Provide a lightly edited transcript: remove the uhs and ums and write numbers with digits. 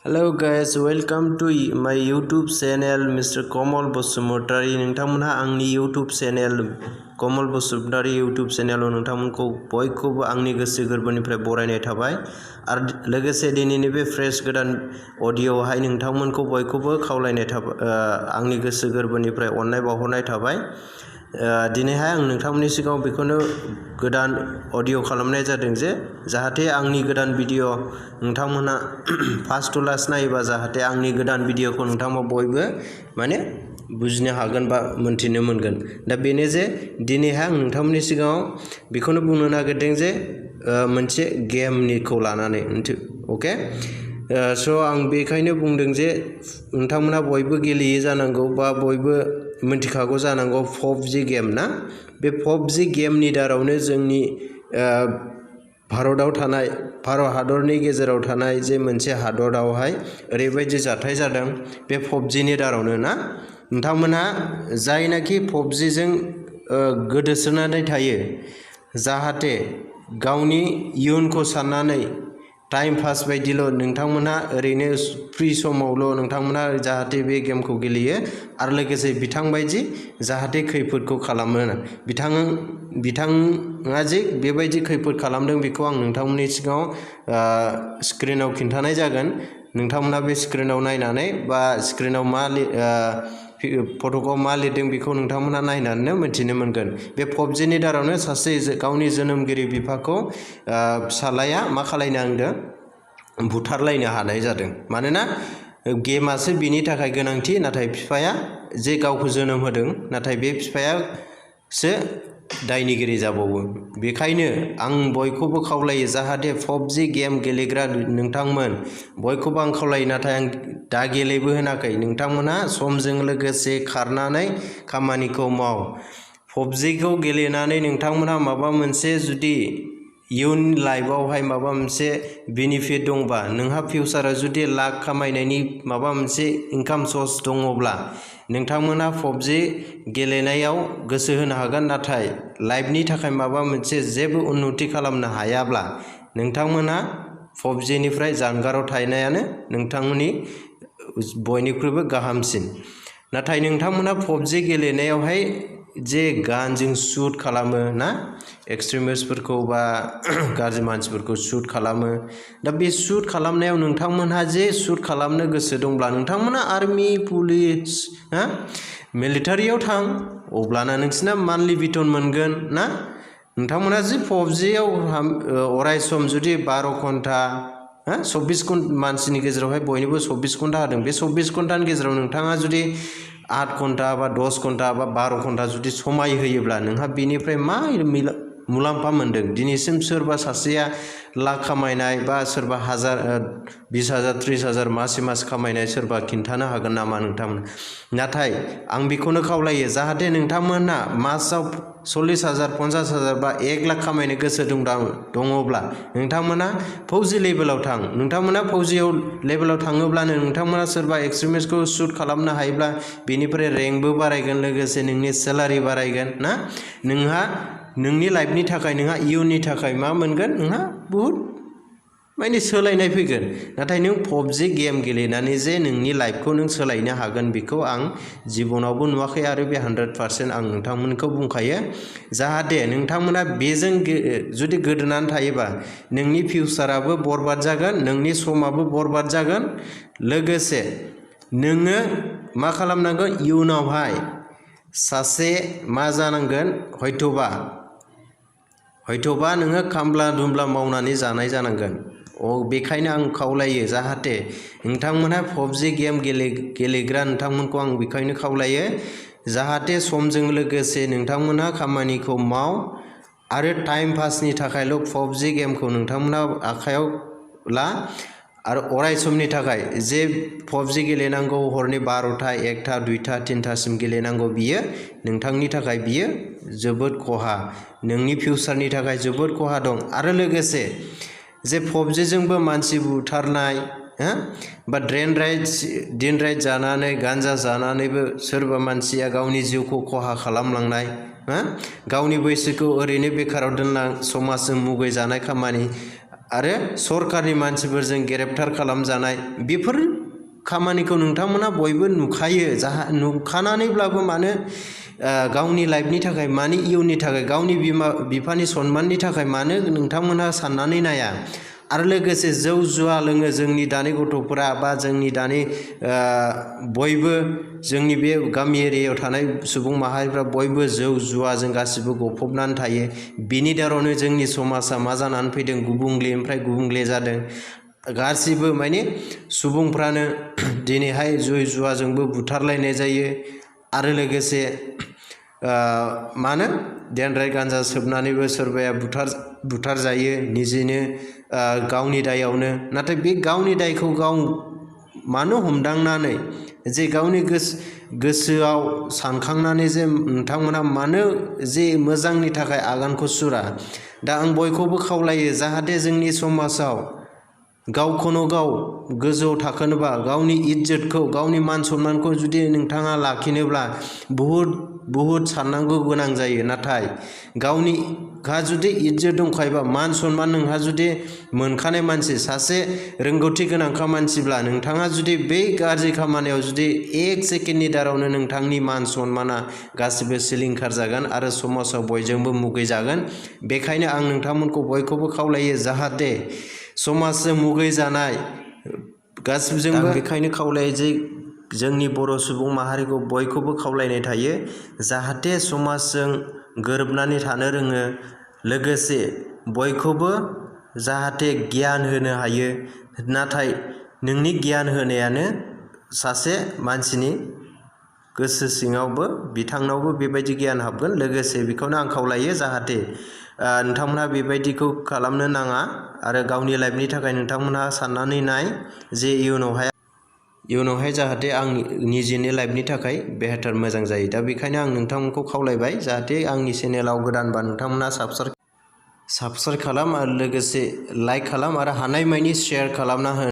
Hello guys, welcome to my YouTube channel Mr. Komal Bosumotari. नोंथांमोनहा आंनि YouTube channel Komal Bosumotari YouTube channel नोंथांमोनखौ बयखौबो आंनि गोसो गोरबोनिफ्राय बरायनाय थाबाय आरो लोगोसे दिनैनि बे फ्रेश गोदान अडिअ'हाय नोंथांमोनखौ बयखौबो खावलायनाय थाबाय आंनि गोसो गोरबोनिफ्राय अननाय बावहरनाय थाबाय दिनैहाय आं नोंथांमोननि सिगाङाव बेखौनो गोदान अडिअ खालामनाय जादों जे जाहाथे आंनि गोदान भिडिअ नोंथांमोनहा फार्स्ट टु लास्ट नायोबा जाहाथे आंनि गोदान भिडिअखौ नोंथांमोना बयबो माने बुजिनो हागोन बा मोनथिनो मोनगोन दा बेनो जे दिनैहाय आं नोंथांमोननि सिगाङाव बेखौनो बुंनो नागिरदों जे मोनसे गेमनिखौ लानानै ओके स' आं बेखायनो बुंदों जे नोंथांमोना बयबो गेलेयो जानांगौ बा बयबो मिथिखागौ जानांगौ PUBG गेम ना बे PUBG गेमनि दारावनो जोंनि भारतआव थानाय भारत हादरनि गेजेराव थानाय जे मोनसे हादरावहाय ओरैबायदि जाथाय जादों बे PUBGनि दारावनो ना नोंथांमोना जायनाखि PUBGजों गोदोसोनानै थायो जाहाथे गावनि इयुनखौ साननानै टाइम पास बायदिल' नोंथांमोना ओरैनो फ्री समावल' नोंथांमोना जाहाथे बे गेमखौ गेलेयो आरो लोगोसे बिथांबायदि जाहाथे खैफोदखौ खालामो बिथाङा जे बेबायदि खैफोद खालामदों बेखौ आं नोंथांमोननि सिगाङाव स्क्रिनाव खिन्थानाय जागोन नोंथांमोना बे स्क्रिनाव नायनानै बा स्क्रिनाव मा फट'खौ मा लिरदों बेखौ नोंथांमोना नायनानैनो मिथिनो मोनगोन बे PUBGनि दारावनो सासे गावनि जोनोमगिरि बिफाखौ फिसालाया मा खालायनो नांदों बुथारलायनो हानाय जादों मानोना गेमासो बिनि थाखाय गोनांथि नाथाय बिफाया जे गावखौ जोनोम होदों नाथाय बे बिफायासो दायनिगिरि जाबावो बेखायनो आं बयखौबो खावलायो जाहाथे PUBG गेम गेलेग्रा नोंथांमोन बयखौबो आं खावलायो नाथाय आं दा गेलेबो होनाखै नोंथांमोना समजों लोगोसे खारनानै खामानिखौ माव PUBGखौ गेलेनानै नोंथांमोना माबा मोनसे जुदि इयुन लाइफआवहाय माबा मोनसे बेनिफिट दंबा नोंहा फिउचाराव जुदि लाख खामायनायनि माबा मोनसे इनकाम सर्स दङब्ला नोंथांमोना PUBG गेलेनायाव गोसो होनो हागोन नाथाय लाइफनि थाखाय माबा मोनसे जेबो उन्नति खालामनो हायाब्ला नोंथांमोना PUBGनिफ्राय जानगाराव थानायानो नोंथांमोननि बयनिख्रुइबो गाहामसिन नाथाय नोंथांमोना PUBG गेलेनायावहाय जे गानजों शूट खालामो ना एक्सट्रिमिस्टफोरखौ बा गाज्रि मानसिफोरखौ शूट खालामो दा बे शूट खालामनायाव नोंथांमोनहा जे शूट खालामनो गोसो दंब्ला नोंथांमोना आर्मि पुलिस मिलिटारियाव थां अब्लाना नोंसिना मान्थलि बिथन मोनगोन ना नोंथांमोना जे PUBGआव अराय सम जुदि 12 घन्टा 24 घन्टा मानसिनि गेजेरावहाय बयनिबो 24 घन्टा होदों बे 24 घन्टानि गेजेराव नोंथाङा जुदि 8 घन्टा बा 10 घन्टा बा 12 घन्टा जुदि समाय होयोब्ला नोंहा बेनिफ्राय मा मुलाम्फा मोनदों दिनैसिम सोरबा सासेया लाख खामायनाय बा सोरबा 20,000 30,000 मास खामायनाय सोरबा खिन्थानो हागोन नामा नोंथांमोन नाथाय आं बेखौनो खावलायो जाहाथे नोंथांमोना मासाव 40,000 50,000 बा 1 लाख खामायनो गोसो दङब्ला नोंथांमोना फौजि लेभेलाव थां नोंथांमोना फौजियाव लेभेलाव थाङोब्लानो नोंथांमोना सोरबा एक्सट्रिमिस्टखौ शूट खालामनो हायोब्ला बेनिफ्राय रेंकबो बारायगोन लोगोसे नोंनि सेलारि बारायगोन ना नोंहा नोंनि लाइफनि थाखाय नोंहा इयुननि थाखाय मा मोनगोन नोंहा बहुत माने सोलायनाय फैगोन नाथाय नों PUBG गेम गेलेनानै जे नोंनि लाइफखौ नों सोलायनो हागोन बेखौ आं जिबनावबो नुवाखै आरो बे 100% आं नोंथांमोनखौ बुंखायो जाहाथे नोंथांमोना बेजों जुदि गोदोनानै थायोबा नोंनि फिउचाराबो बरबाद जागोन नोंनि समाबो बरबाद जागोन लोगोसे नोङो मा खालामनांगोन इयुनावहाय सासे मा जानांगोन हयथ'बा नोङो खामला दुमला मावनानै जानाय जानांगोन बेखायनो आं खावलायो जाहाथे नोंथांमोनहा PUBG गेम गेलेग्रा नोंथांमोनखौ आं बेखायनो खावलायो जाहाथे समजों लोगोसे नोंथांमोनहा खामानिखौ माव आरो टाइम पासनि थाखायल' PUBG गेमखौ नोंथांमोनहा आखायाव ला आरो अराय समनि थाखाय जे PUBG गेलेनांगौ हरनि 12टा 1टा 2टा 3टासिम गेलेनांगौ बियो नोंथांनि थाखाय बियो जोबोद खहा नोंनि फिउचारनि थाखाय जोबोद खहा दं आरो लोगोसे जे PUBGजोंबो मानसि बुथारनाय बा दिन रात जानानै गान्जा जानानैबो सोरबा मानसिया गावनि जिउखौ खहा खालामलांनाय गावनि बैसोखौ ओरैनो बेकाराव दोनना समाजजों मुगै जानाय खामानि आरो सरकारनि मानसिफोरजों ग्रेप्टार खालामजानाय बेफोर खामानिखौ नोंथांमोना बयबो नुखायो नुखानानैब्लाबो मानो गावनि लाइफनि थाखाय मानि इयुननि थाखाय गावनि बिमा बिफानि सन्माननि थाखाय मानो नोंथांमोना साननानै नाया आरो लोगोसे जौ जुवा लोङो जोंनि दानि गथ'फोरा बा जोंनि दानि बयबो जोंनि बे गामि एरियायाव थानाय सुबुं माहारिफ्रा बयबो जौ जुवाजों गासिबो गफबनानै थायो बिनि दारावनो जोंनि समाजा मा जानानै फैदों गुबुंलेनिफ्राय गुबुंले जादों गासिबो माने सुबुंफ्रानो दिनैहाय जौ जुवाजोंबो बुथारलायनाय जायो आरो लोगोसे मानो देनद्राय गान्जा सोबनानैबो सोरबाया बुथार जायो निजेनो गावनि दायावनो नाथाय बे गावनि दायखौ गाव मानो हमदांनानै जे गावनि गोसोआव सानखांनानै जे नोंथांमोना मानो जे मोजांनि थाखाय आगानखौ सुरा दा आं बयखौबो खावलायो जाहाथे जोंनि समाजाव गावखौनो गाव गोजौ थाखोनोबा गावनि इज्जतखौ गावनि मान सन्मानखौ जुदि नोंथाङा लाखिनोब्ला बहुद साननांगौ गोनां जायो नाथाय गावनि जुदि इज्जत दंखायोबा मान सन्मान नोंहा जुदि मोनखानाय मानसि सासे रोंगौथि गोनांखा मानसिब्ला नोंथाङा जुदि बे गाज्रि खामानियाव जुदि एक सेकेन्डनि दारावनो नोंथांनि मान सन्माना गासिबो सिलिंखार जागोन आरो समाजाव बयजोंबो मुगैजागोन बेखायनो आं नोंथांमोनखौ बयखौबो खावलायो जाहाथे समाजजों मुगै जानाय गासिबोजोंबो बेखायनो खावलायो जे जोंनि बर' सुबुं माहारिखौ बयखौबो खावलायनाय थायो जाहाथे समाजजों गोरोबनानै थानो रोङो लोगोसे बयखौबो जाहाथे गियान होनो हायो नाथाय नोंनि गियान होनायानो सासे मानसिनि गोसो सिङावबो बिथांनावबो बेबायदि गियान हाबगोन लोगोसे बेखौनो आं खावलायो जाहाथे नोंथांमोनहा बेबायदिखौ खालामनो नाङा आरो गावनि लाइफनि थाखाय नोंथांमोनहा साननानै नाय जे इयुनावहाय जाहाथे आं निजेनि लाइफनि थाखाय बेहतर मोजां जायो दा बेखायनो आं नोंथांमोनखौ खावलायबाय जाहाथे आंनि चेनेलाव गोदानबा नोंथांमोना साबस्क्राइब खालाम आरो लोगोसे लाइक खालाम आरो हानायमानि शेयार खालामना हो